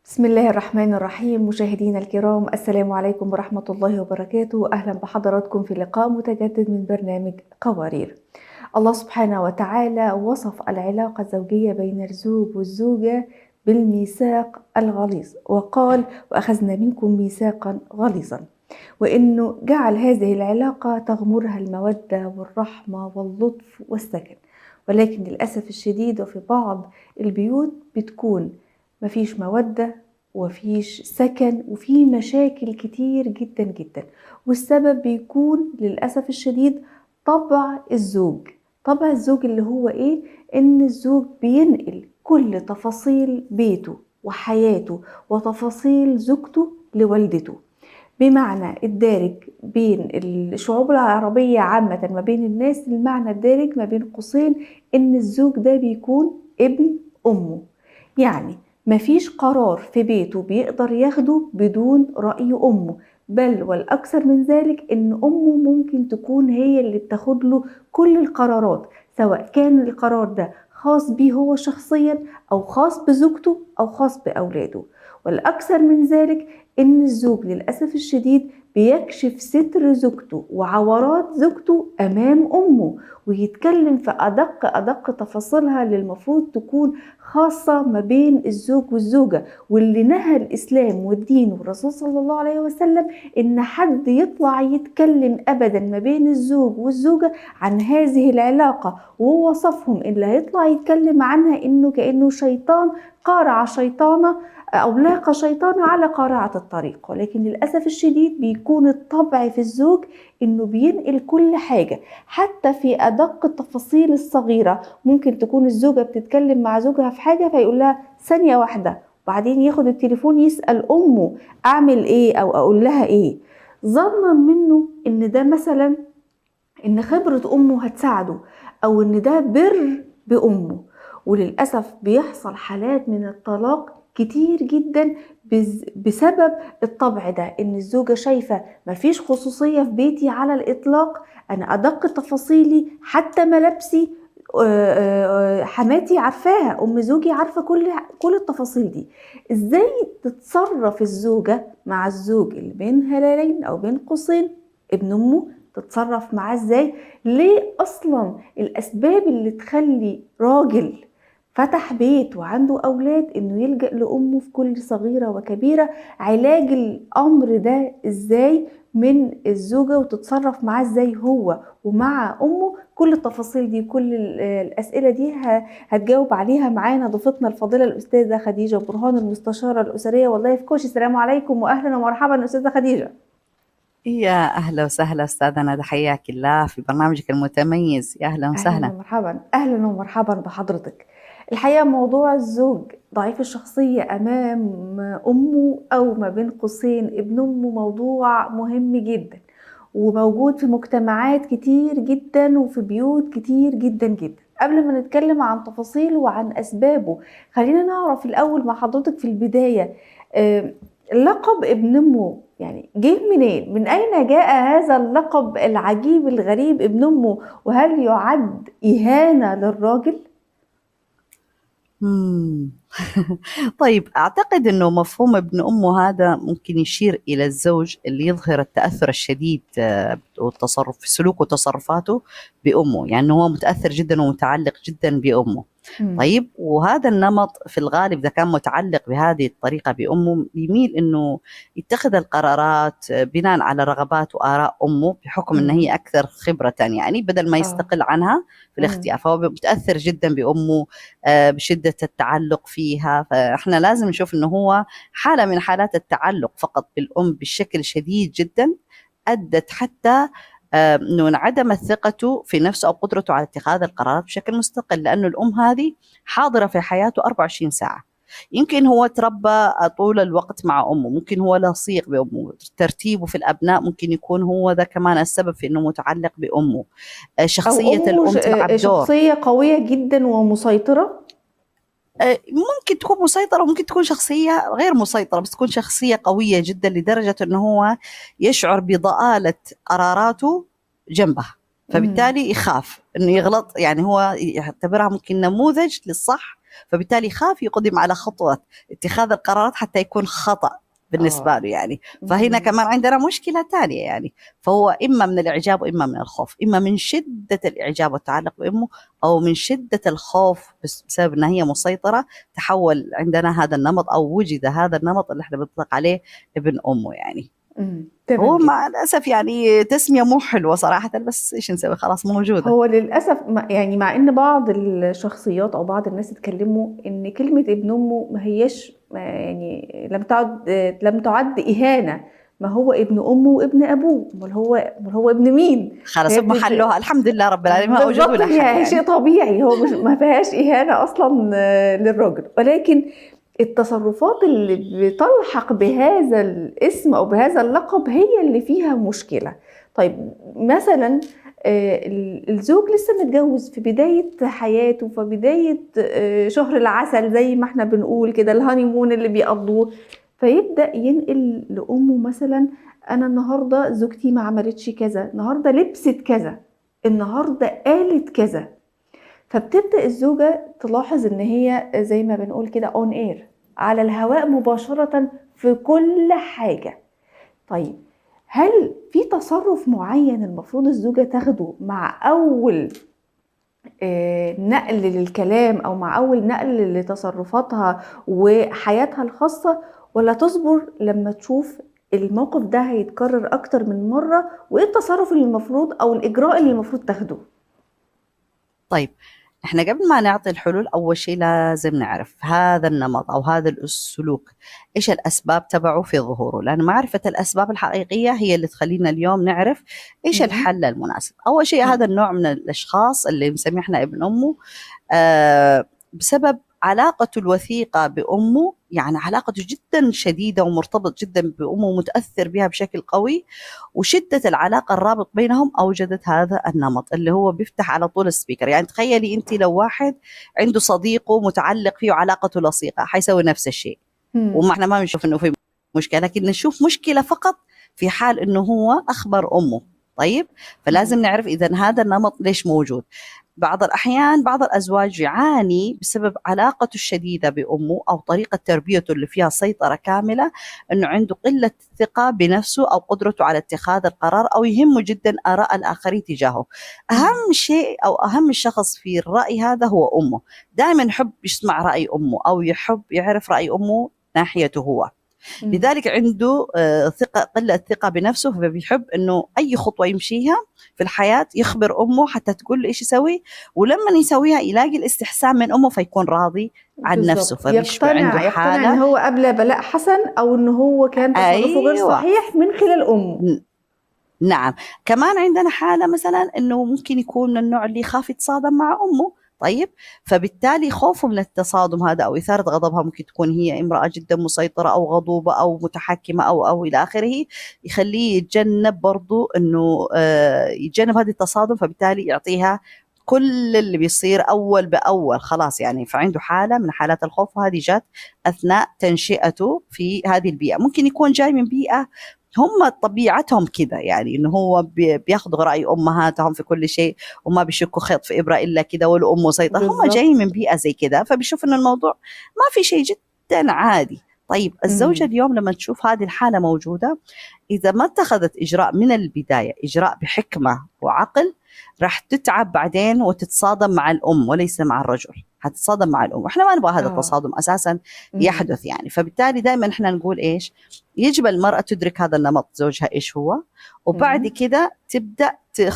بسم الله الرحمن الرحيم. مشاهدينا الكرام، السلام عليكم ورحمة الله وبركاته. أهلا بحضراتكم في لقاء متجدد من برنامج قوارير. الله سبحانه وتعالى وصف العلاقة الزوجية بين الزوج والزوجة بالميثاق الغليظ، وقال: وأخذنا منكم ميثاقا غليظا، وإنه جعل هذه العلاقة تغمرها المودة والرحمة واللطف والسكن. ولكن للأسف الشديد وفي بعض البيوت بتكون مفيش مودة وفيش سكن وفي مشاكل كتير جدا جدا، والسبب بيكون للأسف الشديد طبع الزوج. طبع الزوج اللي هو ايه؟ ان الزوج بينقل كل تفاصيل بيته وحياته وتفاصيل زوجته لوالدته، بمعنى الدارج بين الشعوب العربية عامة، ما بين الناس، المعنى الدارج ما بين قوسين ان الزوج ده بيكون ابن امه، يعني مفيش قرار في بيته بيقدر ياخده بدون رأي أمه، بل والأكثر من ذلك إن أمه ممكن تكون هي اللي بتاخد له كل القرارات، سواء كان القرار ده خاص بيه هو شخصيا أو خاص بزوجته أو خاص بأولاده. والأكثر من ذلك إن الزوج للأسف الشديد بيكشف ستر زوجته وعورات زوجته أمام أمه، ويتكلم في أدق أدق تفاصيلها اللي المفروض تكون خاصة ما بين الزوج والزوجة، واللي نهى الإسلام والدين والرسول صلى الله عليه وسلم إن حد يطلع يتكلم أبدا ما بين الزوج والزوجة عن هذه العلاقة، ووصفهم اللي هيطلع يتكلم عنها إنه كأنه شيطان قارع شيطانة أو لاقى شيطانة على قارعة الطريق. ولكن للأسف الشديد بيكون الطبع في الزوج إنه بينقل كل حاجة حتى في أدق التفاصيل الصغيرة. ممكن تكون الزوجة بتتكلم مع زوجها في حاجة فيقول لها ثانية واحدة، وبعدين ياخد التليفون يسأل أمه أعمل إيه أو أقول لها إيه، ظنا منه إن ده مثلا إن خبرة أمه هتساعده أو إن ده بر بأمه. وللأسف بيحصل حالات من الطلاق كتير جدا بسبب الطبع ده، ان الزوجة شايفة مفيش خصوصية في بيتي على الإطلاق، أنا أدق تفاصيلي حتى ملابسي حماتي عارفاها، أم زوجي عارفة كل التفاصيل دي. إزاي تتصرف الزوجة مع الزوج اللي بين هلالين أو بين قوسين ابن أمه؟ تتصرف معاه إزاي؟ ليه أصلا الأسباب اللي تخلي راجل فتح بيت وعنده أولاد إنه يلجأ لأمه في كل صغيرة وكبيرة؟ علاج الأمر ده إزاي من الزوجة، وتتصرف معاه إزاي هو ومع أمه؟ كل التفاصيل دي كل الأسئلة دي هتجاوب عليها معانا ضيفتنا الفاضلة الأستاذة خديجة برهان، المستشارة الأسرية وال life coach. السلام عليكم وأهلا ومرحبا أستاذة خديجة. يا أهلا وسهلا أستاذة ندى، حياك الله في برنامجك المتميز. يا أهلا وسهلا. أهلا ومرحبا، أهلا ومرحبا بحضرتك. الحقيقة موضوع الزوج ضعيف الشخصية أمام أمه أو ما بين قوسين ابن أمه موضوع مهم جدا، وموجود في مجتمعات كتير جدا وفي بيوت كتير جدا جدا. قبل ما نتكلم عن تفاصيله وعن أسبابه، خلينا نعرف الأول مع حضرتك في البداية لقب ابن أمه يعني جه منين؟ من أين جاء هذا اللقب العجيب الغريب ابن أمه؟ وهل يعد إهانة للراجل؟ طيب، أعتقد أنه مفهوم ابن أمه هذا ممكن يشير إلى الزوج اللي يظهر التأثر الشديد والتصرف في سلوكه وتصرفاته بأمه، يعني هو متأثر جدا ومتعلق جدا بأمه. طيب، وهذا النمط في الغالب إذا كان متعلق بهذه الطريقة بأمه بيميل أنه يتخذ القرارات بناء على رغبات وآراء أمه، بحكم أن هي أكثر خبرة، يعني بدل ما يستقل عنها في الاختيار، فهو متأثر جدا بأمه بشدة التعلق فيها. فإحنا لازم نشوف أنه هو حالة من حالات التعلق فقط بالأم بشكل شديد جدا، أدت حتى أنه انعدمت ثقته في نفسه أو قدرته على اتخاذ القرارات بشكل مستقل، لأنه الأم هذه حاضرة في حياته 24 ساعة. يمكن هو تربى طول الوقت مع أمه، ممكن هو لصيق بأمه، ترتيبه في الأبناء ممكن يكون هو ذا كمان السبب في أنه متعلق بأمه. شخصية الأم تلعب دور. شخصية قوية جدا ومسيطرة. ممكن تكون مسيطرة وممكن تكون شخصية غير مسيطرة، بس تكون شخصية قوية جدا لدرجة أنه هو يشعر بضآلة قراراته جنبها، فبالتالي يخاف أنه يغلط، يعني هو يعتبرها ممكن نموذج للصح فبالتالي خاف يقدم على خطوة اتخاذ القرارات حتى يكون خطأ بالنسبة له يعني. فهنا كمان عندنا مشكلة ثانية يعني. فهو إما من الإعجاب وإما من الخوف، إما من شدة الإعجاب والتعلق بأمه أو من شدة الخوف بسبب أنها هي مسيطرة، تحول عندنا هذا النمط أو وجد هذا النمط اللي احنا بنطلق عليه ابن أمه يعني. هو مع الأسف يعني تسمية مو حلوة صراحة، بس إيش نسوي، خلاص موجودة. هو للأسف يعني مع إن بعض الشخصيات أو بعض الناس اتكلموا إن كلمة ابن أمه ما هياش يعني لم تعد إهانة، ما هو ابن أمه وابن أبوه، أمال هو ابن مين؟ خلاص هم حلوها الحمد لله رب العالمين، أوجدوا لها حل يعني. شيء طبيعي، هو مش ما فيهاش إهانة أصلا للرجل، ولكن التصرفات اللي بتلحق بهذا الاسم أو بهذا اللقب هي اللي فيها مشكلة. طيب مثلا الزوج لسه متجوز في بداية حياته، في بداية شهر العسل زي ما احنا بنقول كده، ال honeymoon اللي بيقضوه، فيبدأ ينقل لأمه مثلا أنا النهاردة زوجتي ما عملتش كذا، النهاردة لبست كذا، النهاردة قالت كذا. فبتبدأ الزوجة تلاحظ إن هي زي ما بنقول كده on air، على الهواء مباشرة في كل حاجة. طيب هل في تصرف معين المفروض الزوجة تاخده مع أول نقل للكلام أو مع أول نقل لتصرفاتها وحياتها الخاصة، ولا تصبر لما تشوف الموقف ده هيتكرر أكتر من مرة؟ وإيه التصرف اللي المفروض أو الإجراء اللي المفروض تاخده؟ طيب احنا قبل ما نعطي الحلول اول شيء لازم نعرف هذا النمط او هذا السلوك ايش الاسباب تبعه في ظهوره، لان معرفة الاسباب الحقيقية هي اللي تخلينا اليوم نعرف ايش الحل المناسب. اول شيء هذا النوع من الاشخاص اللي نسميه احنا ابن امه، بسبب علاقته الوثيقة بأمه، يعني علاقته جدا شديدة ومرتبط جدا بأمه ومتأثر بها بشكل قوي، وشدة العلاقة الرابط بينهم أوجدت هذا النمط اللي هو بيفتح على طول السبيكر. يعني تخيلي أنت لو واحد عنده صديقه متعلق فيه وعلاقته لصيقة حيسوي نفس الشيء، وما احنا ما بنشوف إنه في مشكلة، لكن نشوف مشكلة فقط في حال إنه هو أخبر أمه. طيب فلازم نعرف إذا هذا النمط ليش موجود. بعض الأحيان بعض الأزواج يعاني بسبب علاقته الشديدة بأمه أو طريقة تربيته اللي فيها سيطرة كاملة، أنه عنده قلة ثقة بنفسه أو قدرته على اتخاذ القرار، أو يهمه جدا آراء الآخرين تجاهه. أهم شيء أو أهم شخص في الرأي هذا هو أمه، دائما يحب يسمع رأي أمه أو يحب يعرف رأي أمه ناحيته هو. لذلك عنده ثقة، قلة ثقة بنفسه، فبيحب إنه أي خطوة يمشيها في الحياة يخبر أمه حتى تقول له إيش يسوي، ولما يسويها يلاقي الاستحسان من أمه فيكون راضي عن نفسه، فبيشبع عنده حالة إن هو قبل بلاء حسن أو إنه هو كان تصرفه غير صحيح من خلال أمه. نعم. كمان عندنا حالة مثلا إنه ممكن يكون من النوع اللي يخاف يتصادم مع أمه. طيب فبالتالي خوفه من التصادم هذا أو إثارة غضبها، ممكن تكون هي امرأة جدا مسيطرة أو غضوبة أو متحكمة أو إلى آخره، يخليه يتجنب برضو أنه يتجنب هذا التصادم، فبالتالي يعطيها كل اللي بيصير أول بأول خلاص يعني. فعنده حالة من حالات الخوف، وهذه جات أثناء تنشئته في هذه البيئة. ممكن يكون جاي من بيئة هم طبيعتهم كذا، يعني إنه هو بياخذوا رأي أمهاتهم في كل شيء وما بيشكوا خيط في إبرة إلا كذا، والأم مسيطرة، هم جايين من بيئة زي كذا، فبيشوف إنه الموضوع ما في شيء جدا عادي. طيب الزوجة اليوم لما تشوف هذه الحالة موجودة، إذا ما اتخذت إجراء من البداية، إجراء بحكمة وعقل، راح تتعب بعدين وتتصادم مع الأم وليس مع الرجل، هتتصادم مع الأم، وإحنا ما نبغى هذا التصادم أساسا يحدث يعني. فبالتالي دائما إحنا نقول إيش يجب المرأة تدرك هذا النمط زوجها إيش هو، وبعد كده تبدأ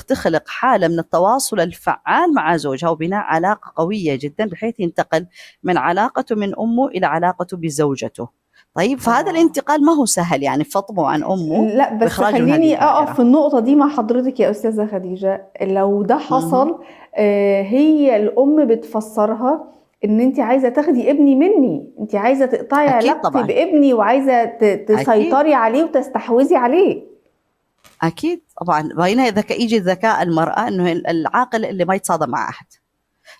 تخلق حالة من التواصل الفعال مع زوجها وبناء علاقة قوية جدا، بحيث ينتقل من علاقته من أمه إلى علاقته بزوجته. طيب فهذا الانتقال ما هو سهل يعني، فطمه عن أمه. لا بس خليني أقف في النقطة دي مع حضرتك يا أستاذة خديجة. لو ده حصل هي الأم بتفسرها إن أنت عايزة تاخدي ابني مني، أنت عايزة تقطعي علاقتي بابني وعايزة تسيطري عليه وتستحوذي عليه. أكيد طبعا. وهنا يجي ذكاء المرأة، إنه العاقل اللي ما يتصادم مع أحد،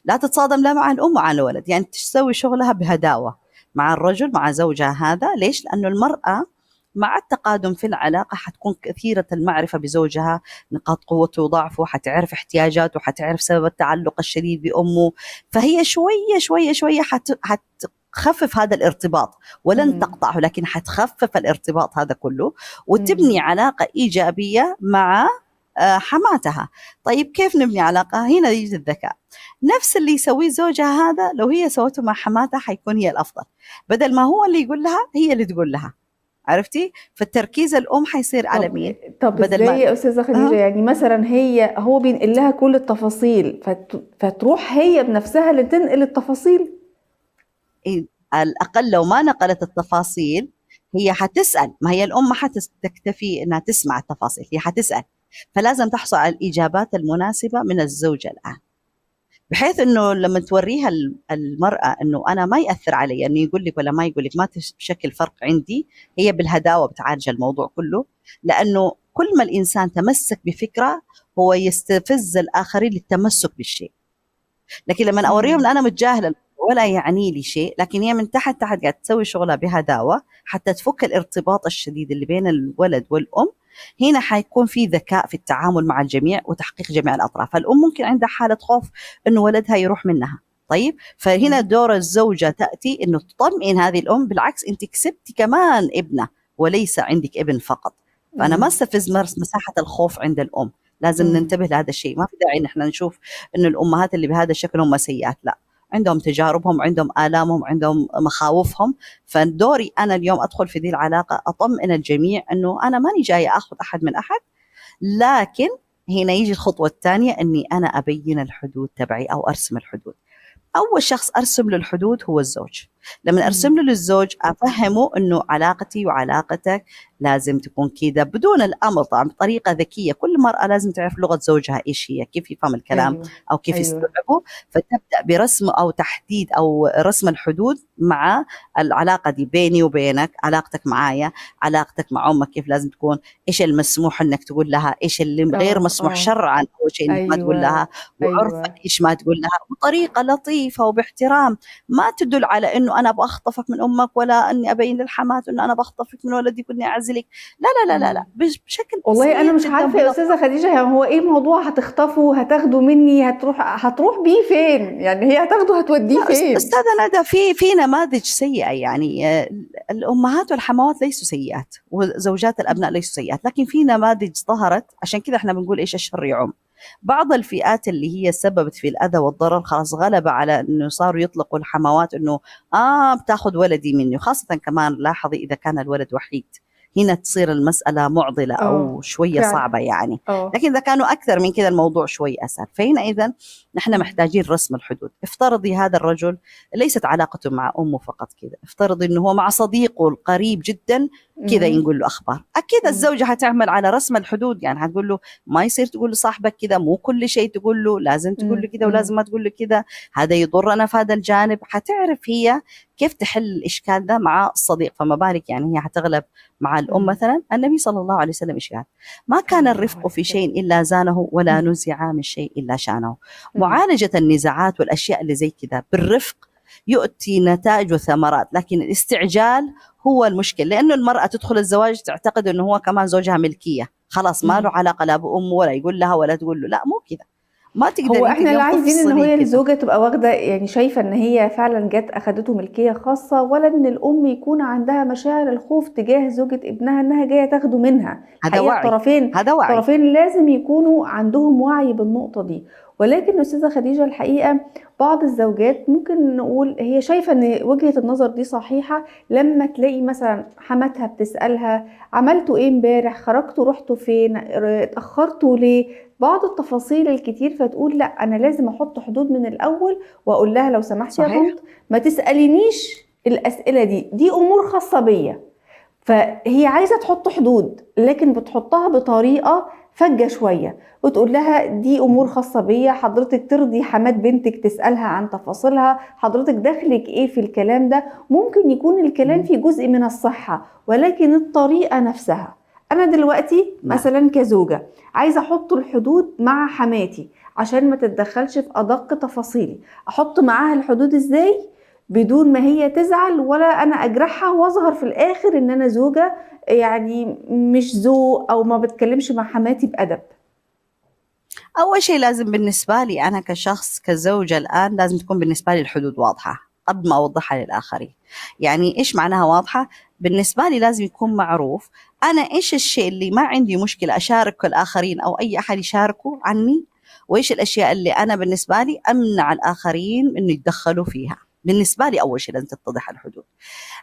لا تتصادم لا مع الأم ومع الولد، يعني تسوي شغلها بهداوة مع الرجل مع زوجها هذا. ليش؟ لأنه المرأة مع التقادم في العلاقة حتكون كثيرة المعرفة بزوجها، نقاط قوته وضعفه، حتعرف احتياجاته، حتعرف سبب التعلق الشديد بأمه. فهي شوية شوية شوية حتخفف هذا الارتباط، ولن تقطعه، لكن حتخفف الارتباط هذا كله وتبني علاقة إيجابية مع حماتها. طيب كيف نبني علاقة؟ هنا يجي الذكاء. نفس اللي يسويه زوجها هذا لو هي سوته مع حماتها حيكون هي الأفضل، بدل ما هو اللي يقول لها هي اللي تقول لها، عرفتي؟ فالتركيز الأم حيصير على مين؟ طب بدل ازاي يا أستاذة خديجة؟ يعني مثلا هو بينقل لها كل التفاصيل، فتروح هي بنفسها اللي تنقل التفاصيل؟ إيه، على الأقل لو ما نقلت التفاصيل هي حتسأل. ما هي الأم ما حتكتفي إنها تسمع التفاصيل، هي حتسأل، فلازم تحصل على الإجابات المناسبة من الزوجة الآن، بحيث إنه لما توريها المرأة إنه أنا ما يأثر علي إنه يقول لك ولا ما يقول لك، ما تشكل فرق عندي، هي بالهداوة بتعالج الموضوع كله. لأنه كل ما الإنسان تمسك بفكرة هو يستفز الآخرين للتمسك بالشيء. لكن لما أوريهم إن أنا متجاهلة ولا يعني لي شيء، لكن هي من تحت تحت قاعدة تسوي شغلها بهداوة حتى تفك الارتباط الشديد اللي بين الولد والأم. هنا حيكون في ذكاء في التعامل مع الجميع وتحقيق جميع الأطراف. الأم ممكن عندها حالة خوف إنه ولدها يروح منها، طيب فهنا دور الزوجة تأتي إنه تطمئن هذه الأم، بالعكس أنت كسبتي كمان ابنة وليس عندك ابن فقط. فأنا ما استفز مساحة الخوف عند الأم، لازم ننتبه لهذا الشيء. ما في داعي إن إحنا نشوف إنه الأمهات اللي بهذا الشكل هم سيئات، لا، عندهم تجاربهم، عندهم آلامهم، عندهم مخاوفهم. فدوري أنا اليوم أدخل في ذي العلاقة أطمئن الجميع أنه أنا ماني جاية أخذ أحد من أحد، لكن هنا يجي الخطوة الثانية أني أنا أبين الحدود تبعي أو أرسم الحدود. أول شخص أرسم له الحدود هو الزوج. لما أرسم له للزوج أفهمه أنه علاقتي وعلاقتك لازم تكون كذا، بدون الأمر طبعا، بطريقة ذكية. كل مرأة لازم تعرف لغة زوجها إيش هي، كيف يفهم الكلام. أو كيف يستوعبه. فتبدأ برسم أو تحديد أو رسم الحدود مع العلاقة دي بيني وبينك، علاقتك معايا، علاقتك مع أمك كيف لازم تكون، إيش المسموح أنك تقول لها، إيش اللي غير مسموح شرعا أول شيء إنك ما تقول لها، وعرفا إيش ما تقول لها، بطريقة لطيفة وباحترام، ما تدل على إنه أنا بأخطفك من أمك، ولا أني أبين للحمات إنه أنا بخطفك من ولدك وإني أعزلك. لا لا لا لا لا، بشكل والله أنا بسيط مش جداً عارفة يا بلطف. أستاذة خديجة، هو إيه موضوع هتخطفه، هتاخده مني، هتروح بيه فين؟ يعني هي هتاخده هتوديه لا، فين؟ أستاذة ندى، في نماذج سيئة، الأمهات والحموات ليسوا سيئات وزوجات الأبناء ليسوا سيئات، لكن في نماذج ظهرت. عشان كذا إحنا بنقول إيش الشر يعم. بعض الفئات اللي هي سببت في الأذى والضرر خلاص غلب على إنه صاروا يطلقوا الحموات إنه بتاخذ ولدي مني، وخاصة كمان لاحظي إذا كان الولد وحيد، هنا تصير المسألة معضلة أو شوية صعبة يعني. لكن إذا كانوا أكثر من كذا الموضوع شوي أسهل. فهنا إذن نحن محتاجين رسم الحدود. افترضي هذا الرجل ليست علاقته مع أمه فقط كذا، افترضي إنه هو مع صديقه القريب جدا كذا ينقل له أخبار، أكيد الزوجة هتعمل على رسم الحدود، يعني هتقول له ما يصير تقول لصاحبك كذا، مو كل شيء تقول له، لازم تقول له كذا ولازم ما تقول له كذا، هذا يضرنا في هذا الجانب. هتعرف هي كيف تحل الإشكال ده مع الصديق، فما بالك يعني هي هتغلب مع الأم مثلا. النبي صلى الله عليه وسلم إيش قال؟ ما كان صلى الله الرفق عليه في وسلم. شيء إلا زانه ولا نزع من شيء إلا شانه. معالجة النزاعات والأشياء اللي زي كذا بالرفق يؤتي نتائج وثمرات، لكن الاستعجال هو المشكل، لأنه المرأة تدخل الزواج تعتقد أنه هو كمان زوجها ملكية، خلاص ما له علاقة لا بأمه ولا يقول لها ولا تقول له، لا مو كذا، ما تقدر هو أنت احنا لا اليوم عايزين ان تفصلي هي كده. الزوجة تبقى واخدة، يعني شايفة ان هي فعلا جت اخدته ملكية خاصة، ولا ان الام يكون عندها مشاعر الخوف تجاه زوجة ابنها انها جاية تاخده منها. هذا الحقيقة وعي. هذا وعي. الطرفين لازم يكونوا عندهم وعي بالنقطة دي. ولكن أستاذة خديجة الحقيقة بعض الزوجات ممكن نقول هي شايفة ان وجهة النظر دي صحيحة لما تلاقي مثلا حماتها بتسألها عملتوا ايه امبارح، خرجتوا رحتوا فين، اتأخرتوا ليه، بعض التفاصيل الكتير، فتقول لا أنا لازم أحط حدود من الأول وأقول لها لو سمحتي يا طنط ما تسألينيش الأسئلة دي، دي أمور خاصة بيا. فهي عايزة تحط حدود لكن بتحطها بطريقة فجة شوية وتقول لها دي أمور خاصة بيا، حضرتك ترضي حماد بنتك تسألها عن تفاصيلها، حضرتك دخلك إيه في الكلام ده. ممكن يكون الكلام فيه جزء من الصحة ولكن الطريقة نفسها. أنا دلوقتي مثلا كزوجة عايزة أحط الحدود مع حماتي عشان ما تتدخلش في أدق تفاصيلي، أحط معاها الحدود إزاي بدون ما هي تزعل ولا انا اجرحها، واظهر في الاخر ان انا زوجة يعني مش ذوق او ما بتكلمش مع حماتي بأدب؟ أول شيء لازم بالنسبة لي أنا كشخص كزوجة الآن لازم تكون بالنسبة لي الحدود واضحة قبل ما أوضحها للآخرين. يعني إيش معناها واضحة؟ بالنسبة لي لازم يكون معروف أنا إيش الشيء اللي ما عندي مشكلة أشارك الآخرين أو أي أحد يشاركه عني، وإيش الأشياء اللي أنا بالنسبة لي أمنع الآخرين إنه يتدخلوا فيها. بالنسبة لي أول شيء لازم تتضح الحدود.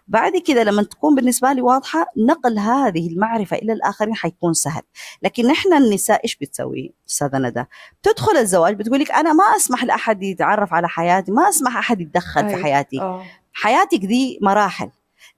بعد كذا لما تكون بالنسبة لي واضحة، نقل هذه المعرفة إلى الآخرين حيكون سهل. لكن نحن النساء إيش بتسوي أستاذة ندى؟ بتدخل الزواج بتقول لك أنا ما أسمح لأحد يتعرف على حياتي، ما أسمح أحد يتدخل في حياتي. حياتك دي مراحل،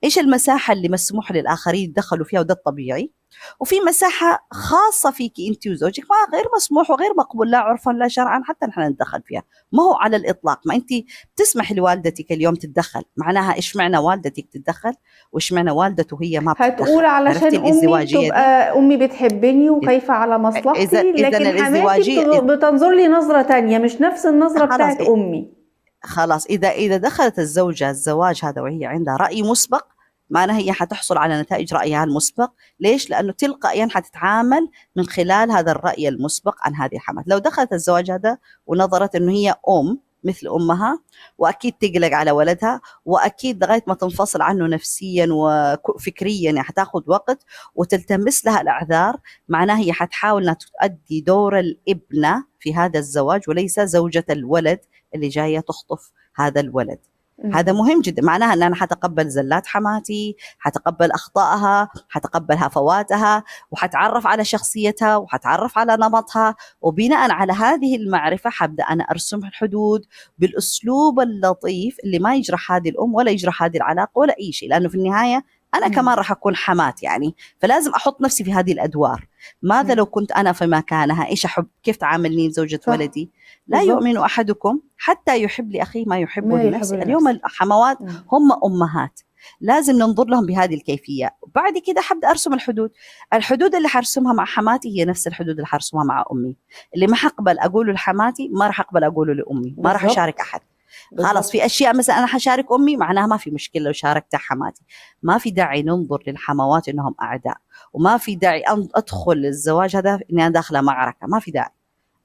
إيش المساحة اللي مسموح للآخرين يتدخلوا فيها وده الطبيعي، وفي مساحة خاصة فيك أنت وزوجك ما غير مسموح وغير مقبول لا عرفا لا شرعا حتى نحن نتدخل فيها، ما هو على الإطلاق. ما أنت بتسمح لوالدتك اليوم تتدخل، معناها إيش معنى والدتك تتدخل وإيش معنى والدته هي ما بتتدخل؟ هتقول علشان أمي تبقى أمي بتحبني وخايفة على مصلحتي، لكن حماتي بتنظر لي نظرة تانية مش نفس النظرة بتاعت أمي. خلاص إذا دخلت الزوجة الزواج هذا وهي عندها رأي مسبق، معناها هي حتحصل على نتائج رأيها المسبق. ليش؟ لأنه تلقائيا حتتعامل من خلال هذا الرأي المسبق عن هذه الحماة. لو دخلت الزواج هذا ونظرت أنه هي أم مثل أمها، وأكيد تقلق على ولدها، وأكيد لغاية ما تنفصل عنه نفسيا وفكريا يعني حتاخذ وقت وتلتمس لها الأعذار، معناها هي حتحاول أنها تؤدي دور الابنة في هذا الزواج وليس زوجة الولد اللي جاية تخطف هذا الولد. هذا مهم جدا. معناها أن أنا حتقبل زلات حماتي، حتقبل أخطائها، حتقبل هفواتها، وحتعرف على شخصيتها، وحتعرف على نمطها، وبناء على هذه المعرفة حبدأ أنا أرسم الحدود بالأسلوب اللطيف اللي ما يجرح هذه الأم ولا يجرح هذه العلاقة ولا أي شيء، لأنه في النهاية أنا كمان راح أكون حمات يعني، فلازم أحط نفسي في هذه الأدوار. ماذا لو كنت أنا في مكانها؟ إيش أحب؟ كيف تعاملني زوجة ولدي؟ لا يؤمن أحدكم حتى يحب لأخيه ما يحبه لنفسه. اليوم الحموات هم أمهات، لازم ننظر لهم بهذه الكيفية. بعد كده حبدأ أرسم الحدود. الحدود اللي حرسمها مع حماتي هي نفس الحدود اللي حرسمها مع أمي. اللي ما حقبل أقوله لحماتي ما راح أقبل أقوله لأمي، ما راح أشارك أحد. خلاص في أشياء مثلا أنا حشارك أمي معناها ما في مشكلة لو شاركت حماتي. ما في داعي ننظر للحموات إنهم أعداء، وما في داعي أن أدخل الزواج هذا إني أنا داخلة معركة، ما في داعي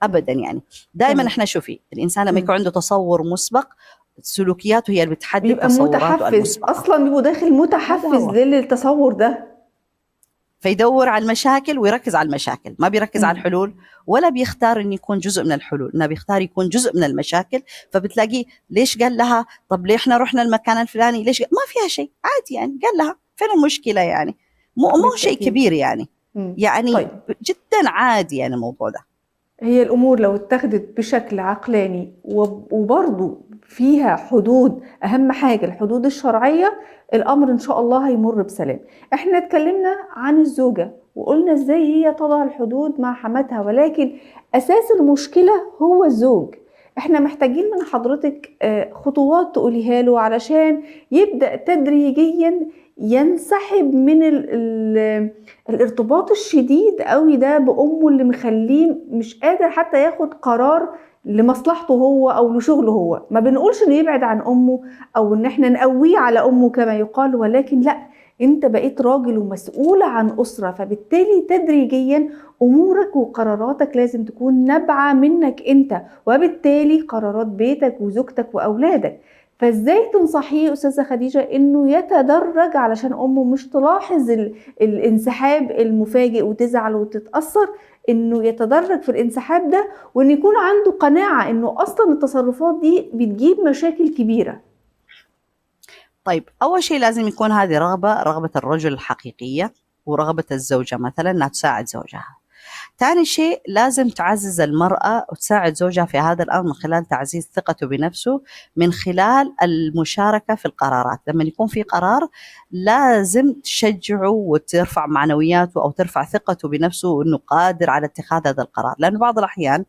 أبدا. يعني دائما إحنا شوفي الإنسان لما يكون عنده تصور مسبق سلوكياته هي اللي بتحدد تصوراته المسبقة. أصلا بيبقى داخل متحفز للتصور ده، فيدور على المشاكل ويركز على المشاكل، ما بيركز على الحلول، ولا بيختار إنه يكون جزء من الحلول، إنه بيختار يكون جزء من المشاكل. فبتلاقيه ليش قال لها طب ليه إحنا رحنا المكان الفلاني، ليش ما فيها شيء عادي يعني، قال لها فين المشكلة يعني، مو شيء كبير يعني، يعني طيب. جدا عادي يعني الموضوع ده. هي الأمور لو اتخذت بشكل عقلاني وبرضو فيها حدود، أهم حاجة الحدود الشرعية، الأمر إن شاء الله هيمر بسلام. احنا اتكلمنا عن الزوجة وقلنا ازاي هي تضع الحدود مع حماتها، ولكن أساس المشكلة هو الزوج. احنا محتاجين من حضرتك خطوات تقوليها له علشان يبدأ تدريجيا ينسحب من الارتباط الشديد قوي ده بأمه اللي مخليه مش قادر حتى ياخد قرار لمصلحته هو أو لشغله هو. ما بنقولش إنه يبعد عن أمه أو إن إحنا نقويه على أمه كما يقال، ولكن لأ، أنت بقيت راجل ومسؤول عن أسرة، فبالتالي تدريجيا أمورك وقراراتك لازم تكون نابعة منك أنت، وبالتالي قرارات بيتك وزوجتك وأولادك. فازاي تنصحيه أستاذة خديجة إنه يتدرج علشان أمه مش تلاحظ الانسحاب المفاجئ وتزعل وتتأثر، إنه يتدرج في الانسحاب ده، وإن يكون عنده قناعة إنه أصلا التصرفات دي بتجيب مشاكل كبيرة؟ طيب أول شيء لازم يكون هذه رغبة الرجل الحقيقية ورغبة الزوجة مثلا أنها تساعد زوجها. ثاني شيء لازم تعزز المرأة وتساعد زوجها في هذا الأمر من خلال تعزيز ثقته بنفسه، من خلال المشاركة في القرارات. لما يكون في قرار لازم تشجعه وترفع معنوياته أو ترفع ثقته بنفسه أنه قادر على اتخاذ هذا القرار، لأنه بعض الأحيان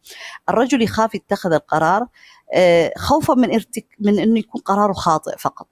الرجل يخاف يتخذ القرار خوفا من أنه يكون قراره خاطئ فقط،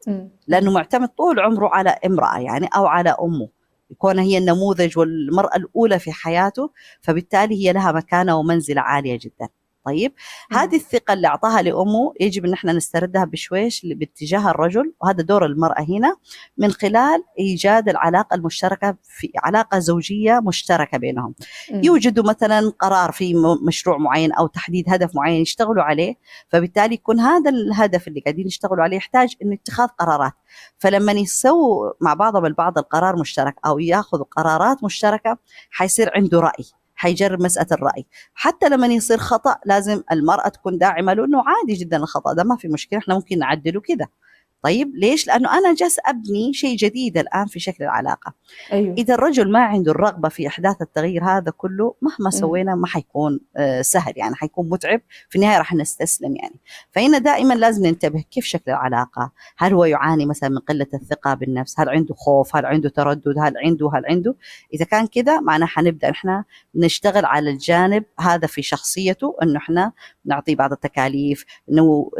لأنه معتمد طول عمره على امرأة يعني أو على أمه، يكون هي النموذج والمرأة الأولى في حياته، فبالتالي هي لها مكانة ومنزلة عالية جدا. طيب، هذه الثقة اللي أعطاها لأمه يجب أن احنا نستردها بشويش باتجاه الرجل، وهذا دور المرأة هنا من خلال إيجاد العلاقة المشتركة في علاقة زوجية مشتركة بينهم. يوجدوا مثلا قرار في مشروع معين أو تحديد هدف معين يشتغلوا عليه، فبالتالي يكون هذا الهدف اللي قاعدين يشتغلوا عليه يحتاج إنه اتخاذ قرارات. فلما يسووا مع بعضهم البعض القرار مشترك أو ياخذوا قرارات مشتركة، حيصير عنده رأي، حيجرب مسألة الرأي. حتى لما يصير خطأ لازم المرأة تكون داعمة له، إنه عادي جدا الخطأ ده ما في مشكلة، إحنا ممكن نعدله كده. طيب ليش؟ لأنه أنا جالس أبني شيء جديد الآن في شكل العلاقة. أيوه. إذا الرجل ما عنده الرغبة في إحداث التغيير هذا كله، مهما سوينا ما حيكون سهل، يعني حيكون متعب، في النهاية راح نستسلم يعني. فهنا دائما لازم ننتبه كيف شكل العلاقة، هل هو يعاني مثلا من قلة الثقة بالنفس، هل عنده خوف، هل عنده تردد، هل عنده. إذا كان كده معناه حنبدأ إحنا نشتغل على الجانب هذا في شخصيته، إنه إحنا نعطيه بعض التكاليف،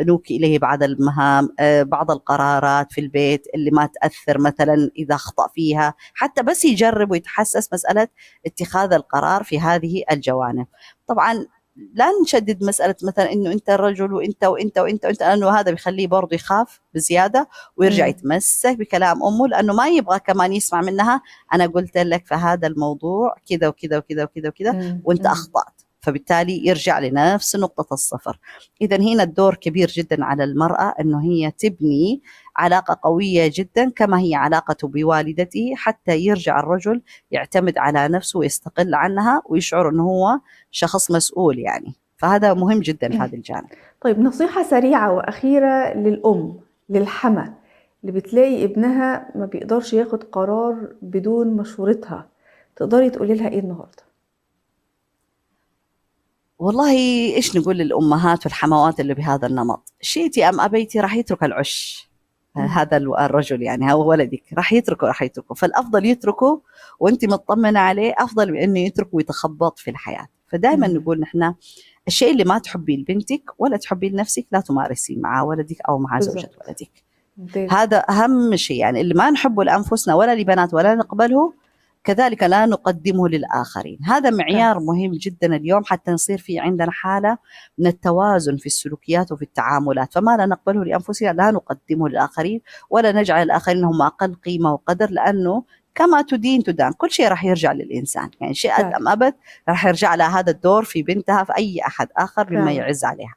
نوكي إليه بعض المهام، بعض القرارات في البيت اللي ما تأثر مثلا إذا أخطأ فيها، حتى بس يجرب ويتحسس مسألة اتخاذ القرار في هذه الجوانب. طبعا لا نشدد مسألة مثلا إنه أنت الرجل وأنت وأنت وأنت وأنت، لأنه هذا بيخليه برضه يخاف بزيادة ويرجع يتمسك بكلام أمه، لأنه ما يبغى كمان يسمع منها أنا قلت لك في هذا الموضوع كذا وكذا وكذا وكذا وكذا وأنت أخطأت، فبالتالي يرجع لنفس نقطة الصفر. إذن هنا الدور كبير جدا على المرأة أنه هي تبني علاقة قوية جدا كما هي علاقته بوالدته، حتى يرجع الرجل يعتمد على نفسه ويستقل عنها ويشعر أنه هو شخص مسؤول يعني. فهذا مهم جدا في هذا الجانب. طيب، نصيحة سريعة وأخيرة للأم، للحمى اللي بتلاقي ابنها ما بيقدرش ياخد قرار بدون مشورتها، تقدري تقولي لها إيه النهاردة؟ والله إيش نقول للأمهات والحموات اللي بهذا النمط؟ شئتي أم أبيتي راح يترك العش. هذا الرجل يعني هو ولدك راح يتركه، فالأفضل يتركه وأنت مطمنة عليه، أفضل من إنه يتركه ويتخبط في الحياة. فدائما نقول نحن الشيء اللي ما تحبيه لبنتك ولا تحبيه لنفسك لا تمارسيه مع ولدك أو مع زوجة ولدك. هذا أهم شيء، يعني اللي ما نحبه لأنفسنا ولا لبنات ولا نقبله كذلك لا نقدمه للآخرين. هذا معيار مهم جدا اليوم حتى نصير في عندنا حالة من التوازن في السلوكيات وفي التعاملات. فما لا نقبله لأنفسنا لا نقدمه للآخرين، ولا نجعل الآخرين هم أقل قيمة وقدر، لأنه كما تدين تدان، كل شيء راح يرجع للإنسان، يعني شيء أم أبد راح يرجع لها هذا الدور في بنتها في أي أحد آخر مما يعز عليها.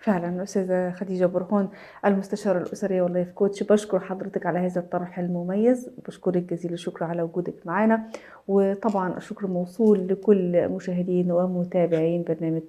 فعلا. أستاذة خديجة برهان، المستشارة الأسرية وال life coach، بشكر حضرتك على هذا الطرح المميز، بشكرك جزيل الشكر على وجودك معنا، وطبعا الشكر موصول لكل مشاهدين ومتابعين برنامج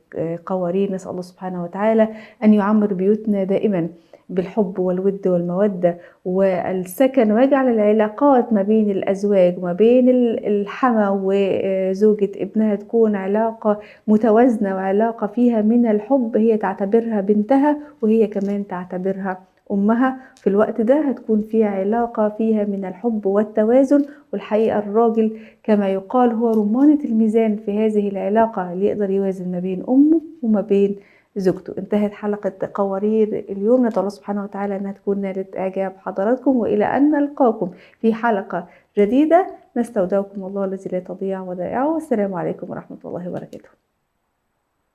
قوارير. نسأل الله سبحانه وتعالى أن يعمر بيوتنا دائما بالحب والود والمودة والسكن، ويجعل العلاقات ما بين الأزواج وما بين الحما وزوجة ابنها تكون علاقة متوازنة وعلاقة فيها من الحب، هي تعتبرها بنتها وهي كمان تعتبرها أمها. في الوقت ده هتكون في علاقة فيها من الحب والتوازن. والحقيقة الراجل كما يقال هو رمانة الميزان في هذه العلاقة، اللي يقدر يوازن ما بين أمه وما بين زوجته. انتهت حلقة قوارير اليوم، ندعو الله سبحانه وتعالى أنها تكون نالت إعجاب حضراتكم، وإلى أن نلقاكم في حلقة جديدة نستودعكم الله الذي لا تضيع ودائعه، والسلام عليكم ورحمة الله وبركاته.